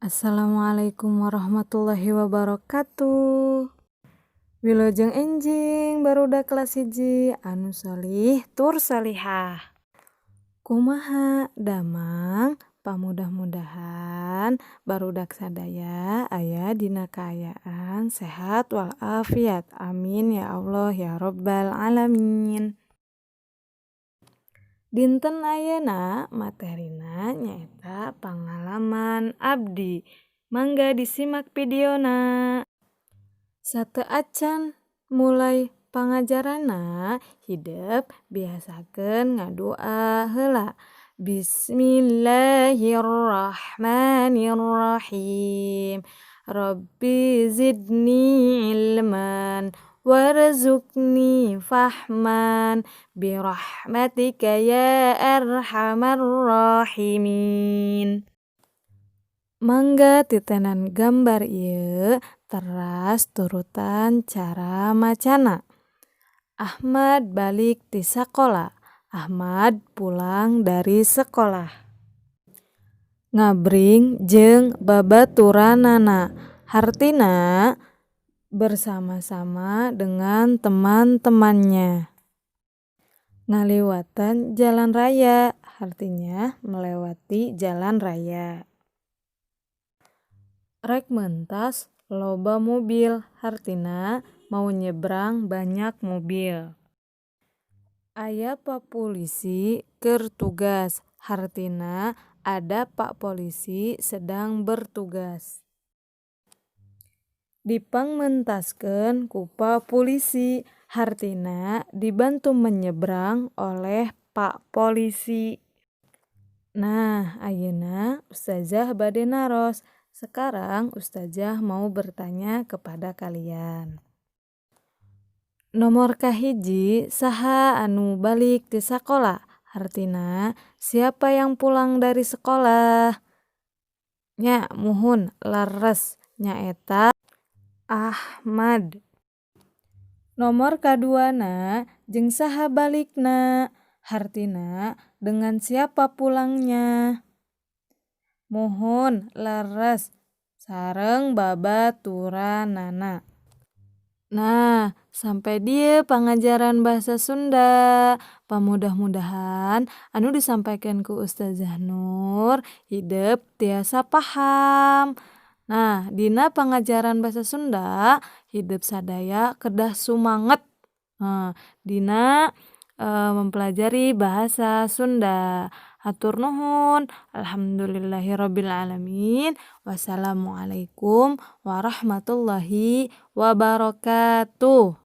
Assalamualaikum warahmatullahi wabarakatuh. Wilujeng enjing barudak kelas 1 anu sholih tur sholihah. Kumaha damang? Pamudah-mudahan barudak sadaya aya dina kaayaan sehat walafiat, amin ya Allah ya robbal alamin. Dinten ayeuna materina nyaeta pangalaman abdi, mangga disimak videona. Sateuacan mulai pangajaranna hidep biasakeun ngadua heula, bismillahirrahmanirrahim. Robbi zidni ilman warzuqni fahman birahmatika ya arhamar rahimin. Mangga titenan gambar ieu teras turutan cara macana. Ahmad balik ti sakola. Ahmad pulang dari sekolah. Ngabring jeung babaturanna hartina bersama-sama dengan teman-temannya. Ngaliwatan jalan raya artinya melewati jalan raya. Rek mentas loba mobil hartina mau nyebrang banyak mobil. Aya pa pulisi keur tugas hartina ada pak polisi sedang bertugas. Dipangmentaskeun ku pa pulisi hartina dibantu menyeberang oleh pak polisi. Nah, ayeuna ustazah bade naros. Sekarang ustazah mau bertanya kepada kalian. Nomor kahiji saha anu balik ti sakola? Hartina siapa yang pulang dari sekolah? Nya muhun leres nyaeta Ahmad. Nomor kaduana jeung saha balikna? Hartina dengan siapa pulangnya? Muhun leres sareng babaturanana. Nah, sampe dieu pangajaran bahasa Sunda. Pamudah-mudahan anu disampaikan ku ustazah Nur hidep tiasa paham. Nah, dina pangajaran bahasa Sunda hidep sadaya kedah sumanget dina mempelajari bahasa Sunda. Hatur nuhun, alhamdulillahirobbil alamin, wassalamualaikum warahmatullahi wabarakatuh.